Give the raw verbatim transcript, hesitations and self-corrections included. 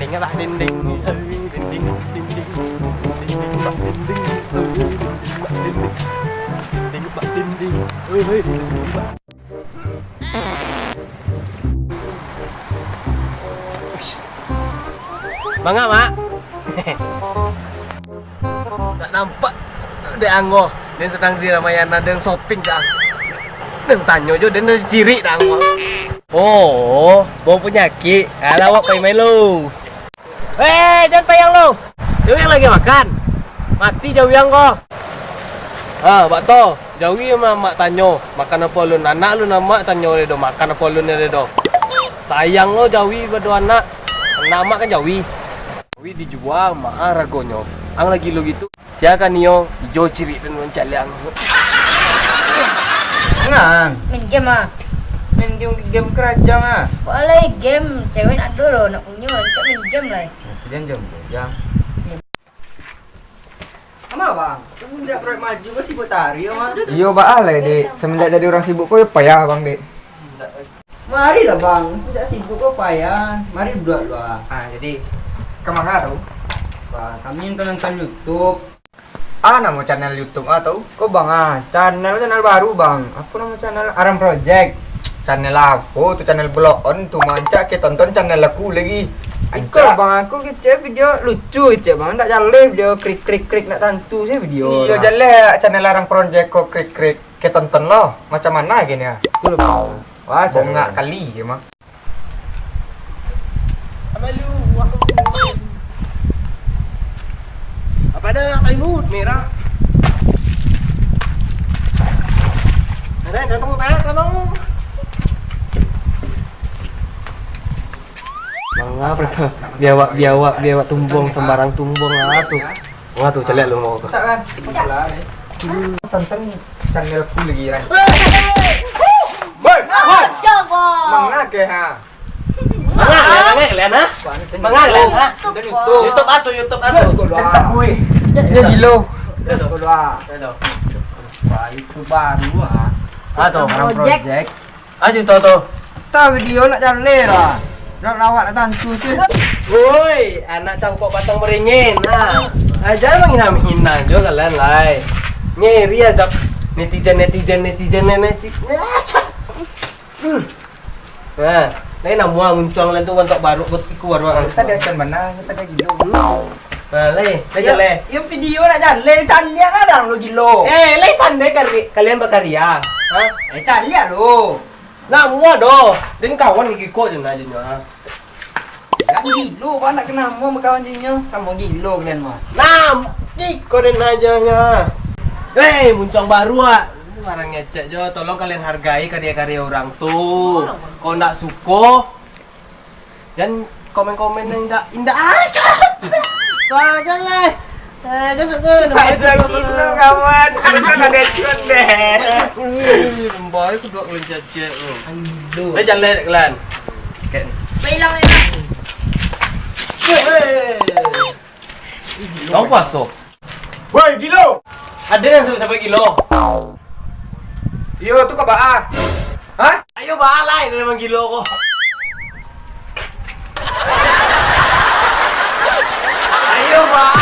Ingatlah dinding. Dinding, dinding. Dinding bak dinding. Dinding bak dinding. Dinding bak dinding. Hei, hei, dinding bak. Manga, Mak? Ndak nampak dek anggo. Den sadang di Ramayana, den shopping dah. Den tanyo jo, den cirik dah anggo. Oh, bawa panyakik. Alah, awak pai main lo. Eh, jan payang lo. Jawi ang lagi makan. Mati jawi ang ko. Ha, bak to. Jawi mah amak tanyo, makan apo alun? Anak alun amak tanyo le do, makan apo alun le do. Sayang lo jawi pado anak. Anak amak kan jawi. Jawi dijua maha ragonyo. Ang lagi lo gitu. Sia ka nio ijo cirik den mancaliak ang. Nang. Main game ah. Main game, game keranjang ah. Boleh game, cewek ado lo nak punyo, cak main game lah. Jan jom, jam. Ama bang, semenjak proyek maju ko sibuk tari ama. Iyo baa lai dek, semenjak jadi urang sibuk ko yo payah bang dek. Marilah bang, semenjak sibuk ko payah, mari duduak dulu ah. Ah, jadi ka manga tu? Bang, kami nonton nonton YouTube. Ah, namo channel YouTube ah tu? Ko bang ah, channel channel baru bang. Apo namo channel? Aram Project. Channel apo tu? Channel blow on tu, mancak ke tonton channel aku lagi. Iko bang, aku kecek video lucu kecek bang, ndak jaleh video krik krik krik, ndak tantu se video. Iyo jaleh channel Aram Project ko krik krik. Ke tonton lo, macam mana gini ah? Betul bang. Wah, bongak kali ke mah. Apa lu? Apa ada yang ribut merah? Ada yang datang ke mana, datang? Manga, biawak, biawak, biawak tumbuang, sembarang tumbuang lah tu. Wah, tu caliak lu mau. Cak kan? Tonton channel ku lagi kan. Woi, woi. Manga ke ha? Manga kalian, manga kalian ha? Manga kalian ha? YouTube. YouTube atu, YouTube atu. Centang gue. Dia gilo. Wah, itu baru ah. Atu. Aram Project. Aji tu tu. Tah video nak jaleh lah. Nak lawak nak tantu se. Woi, anak cangkok batang beringin. Nah. Ah, jangan menghina-hina jo kalian lai. Ngeri azab netizen, netizen, netizen, netizen. Hmm. Nah, lain nak muah muncuang lain tu bantuak baruk buat iku baru. Tadi acan bana, tadi gilo. Nah, lai, lai jaleh. Yang video nak jaleh, caliak lah dah lo gilo. Eh, lai pandai kari-, kalian berkarya. Ha? Eh, caliak lo. Nak muah doh. Den kawan gigi kok je nah je nyo, ha. Kan gilo, kau nak kenamo bakawan je nyo? Samo gilo kalian mah. Nah, iko den aja nyo. Hei, muncuang baru ah. Barang ngecek jo, tolong kalian hargai karya-karya orang tu. Kalau ndak suko, jan komen-komen yang indak, indak aja. Tu aja lah. Eh, jan nak kena. Aja gilo kawan. Ada kan ada cuan deh. Ih, lembai aku dua kali cecek tu. Aduh. Dah jalan kalian. Kayak ni. Hilang, hilang. Hei. Kau puaso? Woi, gilo! Ada yang sampai-sampai gilo. Iyo, tu ka baa? Hah? Ayo baa lai, dia memang gilo ko. Ayo baa